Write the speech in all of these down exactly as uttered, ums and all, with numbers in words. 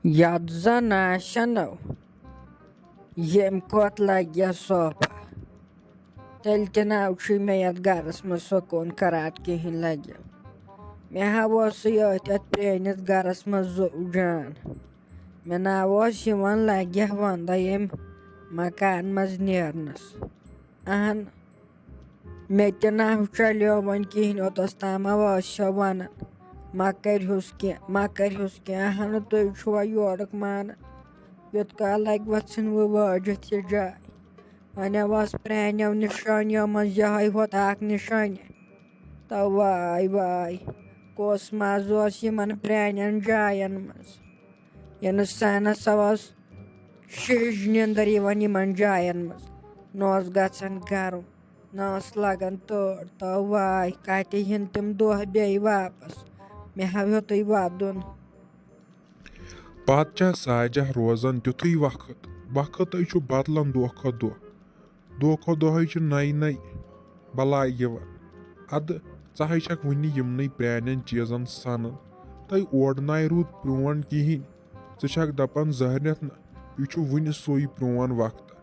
یَتھ زَن آسنو، ییٚمہِ کھۄتہٕ لَگہِ سۄپھ۔ تیٚلہِ تہِ نہ چھُے مےٚ یَتھ گَرَس منٛز سکوٗن قرار کِہیٖنۍ لَگہِ۔ مےٚ ہا اوسُے أتھۍ یَتھ پرٛٲنِس گَرَس منٛز زُو جان۔ مےٚ نہ اوس یِوان لَگہِ وَندٕ ییٚمہِ مکان منٛز نیرنَس۔ اہن، مےٚ تہِ نہ چلیو وۄنۍ کِہیٖنۍ، اوٚتَس تام ٲس سۄ وَنان، "مہ کٔرۍہُس کینٛہہ، مہ کٔرۍہُس کینٛہہ، اہنہٕ تُہۍ چھُوا یورُک مانان؟ یوٚت کال لَگہِ وۄتھ ژھٕنوٕ وٲجِتھ یہِ جاے۔" وۄنۍ ٲس پرٛانیو نِشٲنیو منٛز یِہوٚے ہوت اَکھ نِشٲنی۔ تہٕ واے واے، کۄس مَزٕ اوس یِمَن پرٛانٮ۪ن جایَن منٛز۔ یِنہٕ سانَس اوس شِہِج نیٚنٛدٕر یِوان یِمَن جایَن منٛز۔ نہ اوس گژھان گرم، نہ ٲس لگان تۭر۔ تو واے، کتہِ یِن تِم دۄہ بیٚیہِ واپس؟ مےٚ ہا ہیوٚتُے ودُن۔ پتہٕ چھا ساجہ روزان تیُتھُے وقت؟ وقتٕے چھُ بدلان دۄہ کھۄتہٕ دۄہ۔ دۄہ کھۄتہٕ دۄہے چھِ نَیہِ نَیہِ بلاے یِوان۔ اَدٕ ژٕ ہے چھکھ وُنہِ یِمنٕے پرٛانٮ۪ن چیٖزن سَنان۔ تۄہہِ اورٕ نَے روٗد پرٛون کِہیٖنۍ۔ ژٕ چھکھ دَپان زہرنٮ۪تھ نہ، یہِ چھُ وُنہِ سُے پرٛون وقت۔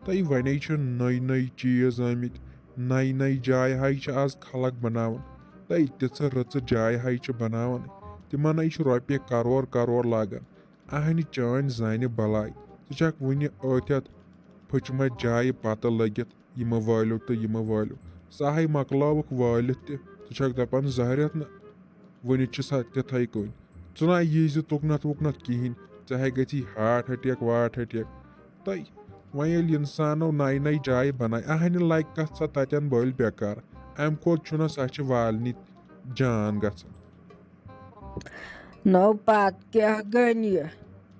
تۄہہِ وَنے چھِ نٔے نٔے چیٖز آمٕتۍ، نَیہِ نَیہِ جایہِ ہاے چھِ آز خلق بَناوان۔ تۄہہِ تِژھٕ رٕژٕ جایہِ ہاے چھِ بَناوان، تِمن ہاے چھِ رۄپیہِ کرور کرور لاگان۔ اہنہِ چٲنۍ زانہِ بلاے، ژٕ چھکھ وُنہِ أتھۍ یَتھ پھٔچمژِ جایہِ پتہٕ لٔگِتھ، یِمہٕ وٲلِو تہٕ یِمہٕ وٲلِو۔ سۄ ہاے مۄکلٲوٕکھ وٲلِتھ تہِ، ژٕ چھکھ دَپان زہرٮ۪تھ نہ، وُنہِ چھِ سۄ تِتھَے کٔنۍ۔ ژٕ نہ یی زِ تُکنَتھ وُکنَتھ کِہیٖنۍ، ژےٚ ہے گژھی ہارٹ اٹیک وارٹ اٹیک۔ تہٕ وۄنۍ ییٚلہِ اِنسانو نَیہِ نَیہِ جایہِ بَنایہِ، اہنہِ لَگہِ کَتھ سۄ تَتٮ۪ن بٔلۍ بیکار۔ اَمہِ کھۄتہٕ چھُنہ سۄ چھِ والنہِ جان گژھان۔ نو پتہٕ کیٛاہ گٔن یہِ؟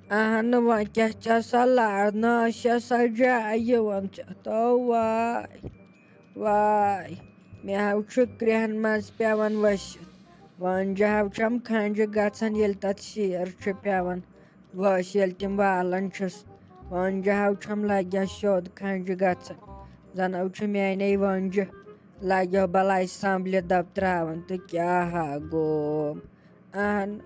اہنہٕ وۄنۍ کیٛاہ چھےٚ سۄ لارنہٕ، چھےٚ سۄ جاے یِوان ژےٚ؟ تو واے، واے، مےٚ ہاو چھُ کرٛیٚہن منٛز پٮ۪وان ؤسِتھ۔ وۄنۍ جہاو چھَم کھنٛجہِ گژھان، ییٚلہِ تَتھ شیر چھُ پٮ۪وان۔ وٲنٛسہِ ییٚلہِ تِم والان چھِس، وۄنۍ جہاو چھَم لَگہِ سیوٚد کھنٛجہِ گژھان۔ زَنہٕ چھُ میٛانے وٲنٛجہِ لَگیو بَلاے سنٛبلِتھ دَب ترٛاوان تہٕ کیٛاہ ہا گوم۔ اہن،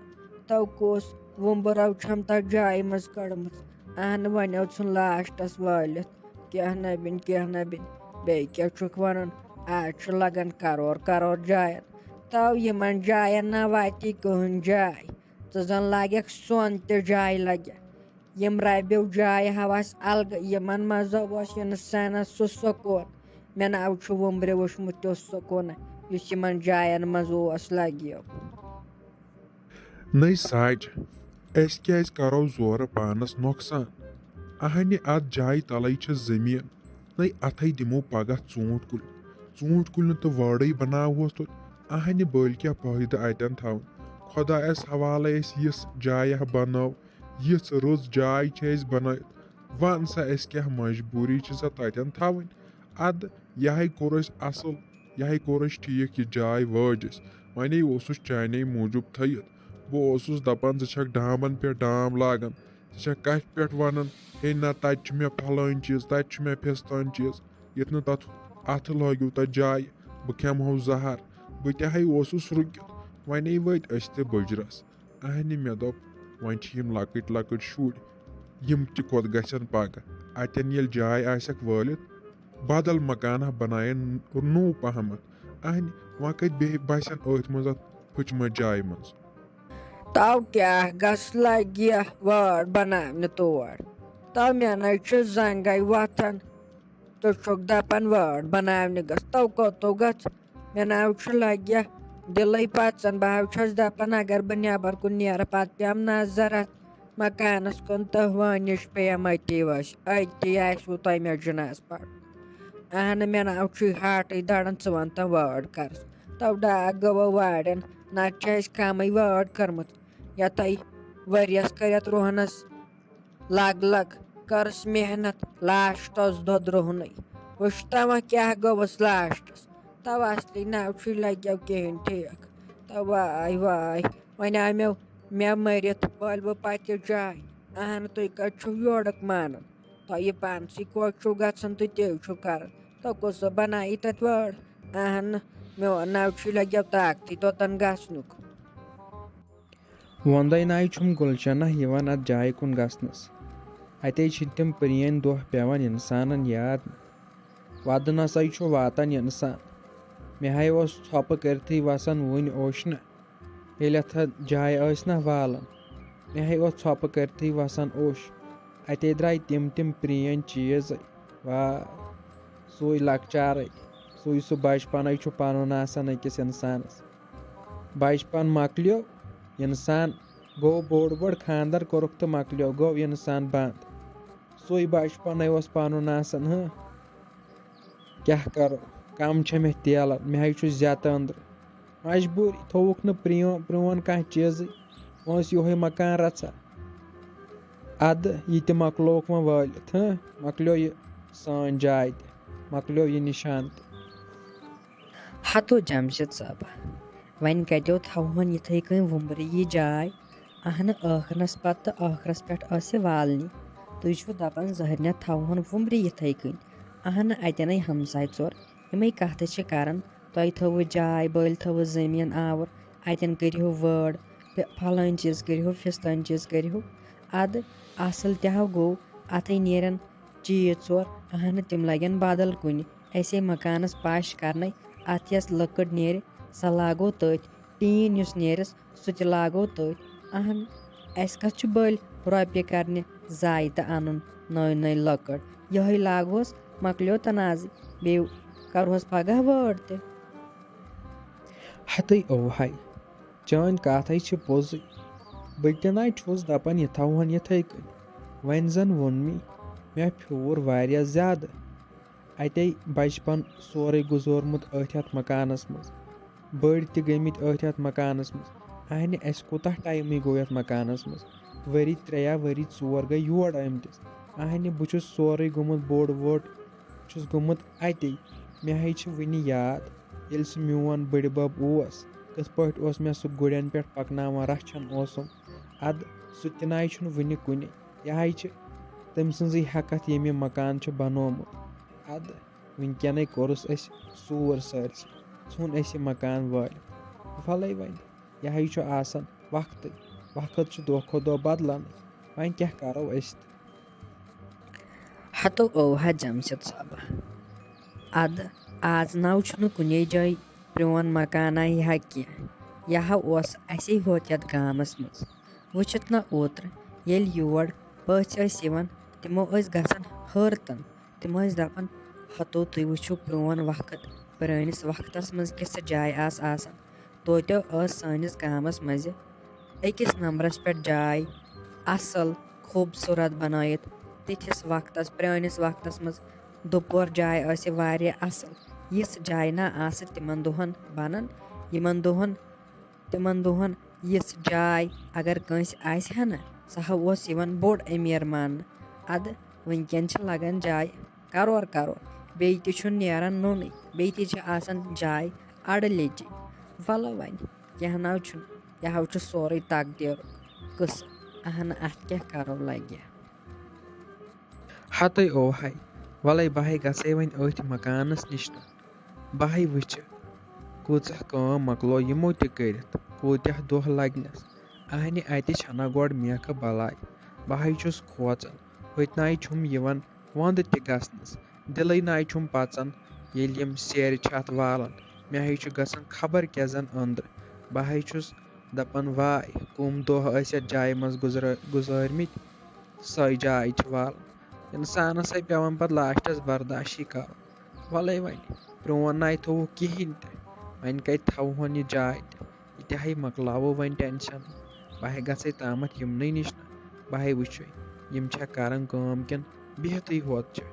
تو کُس وُمبرو چھَم تَتھ جایہِ منٛز کٔڑمٕژ۔ اہن، وۄنۍ ژھُن لاسٹَس وٲلِتھ۔ کینٛہہ نہ بِن، کینٛہہ نہ بِن۔ بیٚیہِ کیٛاہ چھُکھ وَنان؟ آز چھُ لَگان کَرور کَرور جایَن۔ تو یِمَن جایَن نہ واتی کٕہٕنۍ جاے۔ ژٕ زَن لاگَکھ سۄن تہِ جاے لَگہِ۔ یِم رَبیو جایہِ ہاو آسہِ الگہٕ، یِمَن منٛز اوس اِنسانَس سُہ سکوٗن۔ مےٚ نہ چھُ وُمبرِ وٕچھمُت تیُتھ سکوٗن، یُس یِمَن جایَن منٛز اوس لَگیو۔ نٔے ساج، أسۍ کیٛازِ کرو زورٕ پانَس نۄقصان؟ اہنہِ اَتھ جایہِ تَلَے چھِ زٔمیٖن، نٔے اَتھَے دِمو پگاہ ژوٗنٛٹھۍ کُلۍ۔ ژوٗنٛٹھۍ کُلۍ نہٕ تہٕ وٲرٕے بناوہوس توتہِ، اہنہِ بٔلۍ کیٛاہ فٲیدٕ اَتٮ۪ن تھاوُن؟ خۄدایَس حوالَے اَسہِ یِژھ جایہ بنٲو، یِژھ رٕژ جاے چھِ اَسہِ بنٲوِتھ۔ وَن سا، اَسہِ کیٛاہ مجبوٗری چھِ سۄ تَتٮ۪ن تھاوٕنۍ؟ اَدٕ یہِ ہَے کوٚر اَسہِ اَصٕل، یہِ ہَے کوٚر اَسہِ ٹھیٖک، یہِ جاے وٲج اَسہِ۔ وَنے اوسُس چانے موٗجوٗب تھٲیِتھ۔ بہٕ اوسُس دَپان، ژٕ چھَکھ ڈامَن پٮ۪ٹھ ڈام لاگان، ژٕ چھَکھ کَتھِ پٮ۪ٹھ وَنان، "ہے نہ، تَتہِ چھُ مےٚ پھلٲنۍ چیٖز، تَتہِ چھُ مےٚ پھِستٲنۍ چیٖز"، ییٚتہِ نہٕ تَتھ اَتھٕ لٲگِو تَتھ جایہِ، بہٕ کھٮ۪مہٕ ہو زَہر۔ بہٕ تہِ ہَے اوسُس رُکِتھ، وَنے وٲتۍ أسۍ تہِ بٕجرَس۔ اہنہِ مےٚ دوٚپ، وۄنۍ چھِ یِم لۄکٕٹۍ لۄکٕٹۍ شُرۍ، یِم تہِ کوٚت گژھن پگاہ؟ اَتٮ۪ن ییٚلہِ جاے آسٮ۪کھ وٲلِتھ، بدل مکانہ بناین نوٚو پہمتھ۔ اہنہِ وۄنۍ کتہِ بیٚہہِ بسن أتھۍ منٛز اتھ پھٕچمژ جایہِ منٛز؟ تو کیٛاہ گژھ لگہِ وٲر بناونہِ تور؟ تو مےٚ نَے چھُ زنگے وۄتھان۔ تہٕ چھُکھ دَپان وٲر بناونہِ گٔژھ، تو کوٚت تو گٔژھ؟ مےٚ ناو چھُ لگہِ دِلٕے پَژان۔ بہٕ حظ چھَس دَپان، اگر بہٕ نٮ۪بر کُن نیرٕ، پَتہٕ پٮ۪م نظر اَتھ مکانَس کُن تہٕ وٲنِج پیٚیَم أتی وٕچھ۔ أتی آسِوٕ تۄہہِ مےٚ جِناز پَرُن۔ اہنہٕ، مےٚ ناو چھُے ہاٹٕے دَران، ژٕ وَن تہٕ وٲر کَرَس۔ تو ڈاکھ گوٚو وارٮ۪ن، نَتہٕ چھِ اَسہِ کَمٕے وٲر کٔرمٕژ۔ یَتھ تۄہہِ ؤریَس کٔرِتھ رُہنَس لگ لگ کٔرٕس محنت، لاسٹس دۄدرُہنٕے۔ وٕچھ تَوَ کیٛاہ گوٚوُس لاسٹس۔ تَوَ اصلی ناو چھُے لگیو کِہیٖنۍ ٹھیٖک۔ تہٕ واے واے، وۄنۍ آے مےٚ، مےٚ مٔرِتھ وٲلۍ بہٕ پتہِ جاے۔ اہن، تُہۍ کتہِ چھِو یورُک مانان؟ تۄہہِ پانسٕے کوٚت چھُو گژھان تہٕ تی چھُو کران۔ تہٕ کُس بنایی تتہِ وٲر؟ اہن، میون ناو چھُے لگیو طاقتٕے توٚتن گژھنُک۔ وۄندَے ناے چھُم گُلشنہ یِوان اَتھ جایہِ کُن گژھنَس۔ اَتے چھِ تِم پرٛٲنۍ دۄہ پٮ۪وان اِنسانَن یاد۔ وَدٕ نَسَے چھُ واتان اِنسان۔ مےٚ ہَے اوس ژھۄپہٕ کٔرتھٕے وَسان وُنہِ اوٚش نہ۔ ییٚلہِ اَتھ جایہِ ٲسۍ نہ والان، مےٚ ہَے اوس ژھۄپہٕ کٔرتھٕے وَسان اوٚش۔ اَتے درٛاے تِم تِم پرٛٲنۍ چیٖز۔ وا، سُے لۄکچارٕے، سُے سُہ بَچپَنَے چھُ پَنُن آسان أکِس اِنسانَس۔ بَچپَن مۄکلیو، اِنسان گوٚو بوٚڑ بوٚڑ، خاندَر کوٚرُکھ تہٕ مۄکلیو، گوٚو اِنسان بنٛد۔ سُے بَچپَنَے اوس پَنُن آسان، ہہ۔ کیٛاہ کَرو، کَم چھےٚ مےٚ تیلَن، مےٚ ہَے چھُ زیٚتہٕ أنٛدرٕ۔ مجبوٗری، تھوٚوُکھ نہٕ پرٛیو-، پرٛون کانٛہہ چیٖزٕے، وۄنۍ اوس یِہوٚے مکان رَژھا۔ اَدٕ یہِ تہِ مۄکلووُکھ وۄنۍ وٲلِتھ، ہہ، مۄکلیو یہِ سٲنۍ جاے تہِ، مۄکلیو یہِ نِشان تہِ۔ ہتو جمشید صٲبہ، وۄنۍ کتیو تھاوہون یِتھے کٔنۍ وُمبرِ یہِ جاے؟ اہنہٕ، ٲخرس پتہٕ تہٕ ٲخرس پٮ۪ٹھ ٲسہِ والنی۔ تُہۍ چھِو دپان زہرنٮ۪تھ تھاوہون وُمبرِ یِتھے کٔنۍ؟ اہنہٕ، اتٮ۪نے ہمساے ژور، یِمے کتھٕ چھِ کران، تۄہہِ تھٲوٕ جاے، بٔلۍ تھٲوٕ زٔمیٖن آوُر، اتٮ۪ن کٔرِہو وٲر، تہٕ پھلٲنۍ چیٖز کٔرِہو، فستٲنۍ چیٖز کٔرِہو۔ ادٕ اصل تہِ ہا گوٚو، اتھے نیرن چیٖز ژور، اہنہٕ، تِم لگن بدل کُنہِ۔ اسے مکانس پش کرنے، اتھ یۄس لٔکٕر نیرِ، سۄ لاگو تٔتھۍ۔ ٹیٖن یُس نیرس، سُہ تہِ لاگو تٔتھۍ۔ اہن، اسہِ کتھ چھُ بٔلۍ رۄپیہِ کرنہِ ضایع تہٕ انُن نٔے نٔے لٔکٕر؟ یہے لاگہوس، مۄکلیو تنازٕ، بیٚیہِ کرہوس پگاہ وٲر تہِ۔ ہتے اوہے، چٲنۍ کتھ ہے چھِ پوٚزٕے۔ بہٕ تہِ نَے چھُس دپان یہِ تھاوہون یِتھے کٔنۍ۔ وۄنۍ زن ووٚن مےٚ، مےٚ پھیوٗر واریاہ زیادٕ۔ اَتے بَچپَن سورُے گُزورمُت أتھۍ یَتھ مکانَس منٛز۔ بٔڑۍ تہِ گٔمٕتۍ أتھۍ یَتھ مکانَس منٛز۔ اَہنہِ، اَسہِ کوٗتاہ ٹایمٕے گوٚو یَتھ مکانَس منٛز؟ ؤری ترٛےٚ یا ؤری ژور گٔے یور آمتِس۔ اَہنہِ، بہٕ چھُس سورُے گوٚمُت بوٚڑ ووٚٹ، چھُس گوٚمُت اَتے۔ مےٚ ہے چھِ وٕنہِ یاد، ییٚلہِ سُہ میون بٕڈِبب اوس، کِتھ پٲٹھۍ اوس مےٚ سُہ گُرٮ۪ن پٮ۪ٹھ پَکناوان، رَچھان اوسُم۔ اَدٕ سُہ تہِ نَے چھُنہٕ وٕنہِ کُنہِ۔ یہِ ہے چھِ تٔمۍ سٕنٛزٕے ہٮ۪کَتھ، ییٚمۍ یہِ مکان چھُ بنومُت۔ اَدٕ وٕنکٮ۪نَے کوٚرُس اَسہِ سوٗر سٲرسٕے، ژھُن اَسہِ یہِ مکان وٲلِتھ۔ وَلَے وۄنۍ، یہِ ہے چھُ آسان وقتٕے، وقت چھُ دۄہ کھۄتہٕ دۄہ بدلان، وۄنۍ کیٛاہ کَرو أسۍ تہِ؟ ہتو اوہا جمشید صٲبہ، اَدٕ آز نَو چھُنہٕ کُنے جایہِ پرٛون مکانہ یہِ ہا کینٛہہ، یہِ ہا اوس اَسے ہوت یَتھ گامَس منٛز۔ وٕچھِتھ نہ اوترٕ ییٚلہِ یور پٔژھۍ ٲسۍ یِوان، تِمو ٲسۍ گژھان حٲرتن۔ تِم ٲسۍ دَپان، ہتو تُہۍ وٕچھِو پرٛون وقت، پرٛٲنِس وقتَس منٛز کِژھ جاے آسہٕ آسان۔ توتہِ ٲس سٲنِس گامَس منٛزِ أکِس نمبرَس پٮ۪ٹھ جاے، اَصٕل، خوٗبصوٗرت بَنٲیِتھ۔ تِتھِس وقتَس، پرٛٲنِس وقتَس منٛز دُپور جاے ٲسہِ واریاہ اَصٕل۔ یِژھ جاے نہ آسہٕ تِمَن دۄہَن بَنان۔ یِمَن دۄہَن، تِمَن دۄہَن یِژھ جاے اگر کٲنٛسہِ آسہِ ہا نہ، سُہ ہا اوس یِوان بوٚڑ أمیٖر ماننہٕ۔ اَدٕ وٕنکٮ۪ن چھِ لَگان جاے کرور کرور، بیٚیہِ تہِ چھُنہٕ نیران نوٚنُے، بیٚیہِ تہِ چھِ آسان جاے اَڑٕ لیٚجہِ۔ وَلہٕ وۄنۍ، کینٛہہ نہ حظ چھُنہٕ، یہِ ہا چھُ سورُے تقدیٖرُک قٕصہٕ۔ اہنہٕ، اَتھ کیٛاہ کرو لگہِ۔ ہتے اوہے، وَلَے بہٕ ہے گژھے وۄنۍ أتھۍ مکانَس نِش نہ۔ بہٕ ہے وٕچھِ، کۭژاہ کٲم مۄکلو یِمو تہِ کٔرِتھ، کوٗتاہ دۄہ لگنَس۔ اہنہِ، اَتہِ چھَنہ گۄڈٕ میکھٕ بلاے۔ بہٕ ہے چھُس کھوژان، ہوٚتہِ نَے چھُم یِوان وَندٕ تہِ گژھنَس۔ دِلٕے نَے چھُم پَژان، ییٚلہِ یِم سیرِ چھِ اَتھ والان۔ مےٚ ہے چھُ گژھان خبر کیٛاہ زَن أنٛدرٕ۔ بہٕ ہے چھُس دَپان، واے، کٕم دۄہ ٲسۍ یَتھ جایہِ منٛز گُزرٲ-، گُزٲرمٕتۍ، سۄے جاے چھِ والان۔ اِنسانَس ہے پٮ۪وان پَتہٕ لاسٹَس برداشٕے کَرُن۔ وَلَے وۄنۍ، پرٛون نَے تھوٚوُکھ کِہیٖنۍ تہِ، وۄنۍ کَتہِ تھاوہون یہِ جاے تہِ؟ یہِ تہِ ہے مۄکلاوو وۄنۍ ٹٮ۪نشَن۔ بہٕ ہے گژھے تامَتھ یِمنٕے نِش نہ، بہٕ ہے وٕچھے، یِم چھا کَران کٲم کِنہٕ بِہتٕے ہوت چھِ۔